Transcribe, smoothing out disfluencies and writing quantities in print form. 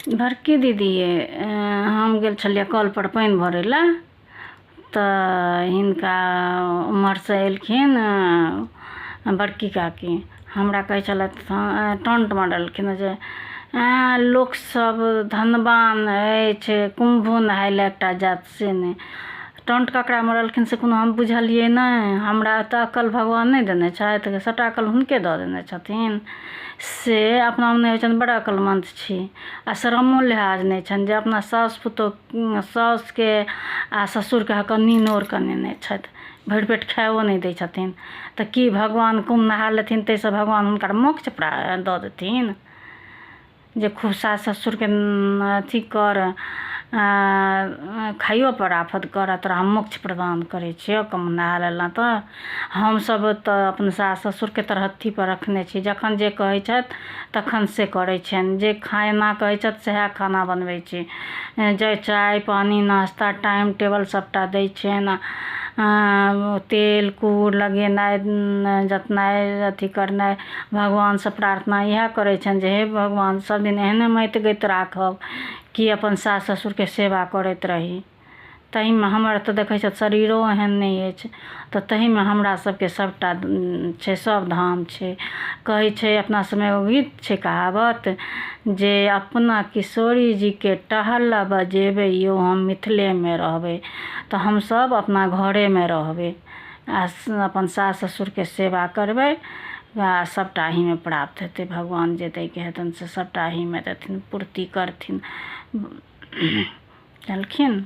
बड़की दीदी यै, हम गेल छलियै कलपर पानि भरै लए तऽ हिनका उम्हरसँ एलखिन बड़की काकी। हमरा कहै छलथि, टॉन्ट मारलखिन जे लोक सब धनवान अछि, कुम्भो नहाय लए एकटा जायत से नहि। टॉन्ट ककरा मारलखिन से कोनो हम बुझलियै नहि। हमरा तऽ अक्कल भगवान नहि देने छथि, सबटा अक्कल हुनके दऽ देने छथिन। से अपनामे नहि होइ छनि, बड़ अक्लमन्द छी आ शरमो लिहाज नहि छनि जे अपना साउस पुतोह, साउसके आ ससुरके हकन्नी नोर कनेने छथि, भरि पेट खाइओ नहि दै छथिन। तऽ की भगवान कुम्भ नहा लेथिन ताहिसँ भगवान हुनकर मोक्ष दऽ देथिन? जे खूब सास ससुरके अथी कर, खाइयोपर आफत कर, तोरा हम मोक्ष प्रदान करै छियौ कुम्भ नहा लेलहुँ तऽ। हमसब तऽ अपन सास ससुरके तरहत्थीपर रखने छी, जखन जे कहै छथि तखन से करै छियनि। जे खाना कहै छथि सएह खाना बनबै छी, जे चाय पानि नाश्ता टाइम टेबल सबटा दै छियनि। तेल कुर लगेनाइ, जतनाइ, अथी करनाइ, भगवानसँ प्रार्थना इएह करै छनि जे हे भगवान, सब दिन एहने मति गति राखब कि अपन सास ससुरके सेवा करैत रही। ताहिमे हमर तऽ देखै छथि शरीरो एहन नहि अछि, तऽ ताहिमे हमरा सबके सबटा छै, सब धाम छै। कहै छै अपना सबमे एगो गीत छै, कहावत जे अपना किशोरी जीके टहल बजेबै यौ, हम मिथिलेमे रहबै। तऽ हमसब अपना घरेमे रहबै आ अपन सास ससुरके सेवा करबै आ सबटा एहिमे प्राप्त हेतै। भगवान जे दैके हेतनि से सबटा एहिमे देथिन, पूर्ति करथिन। देलखिन।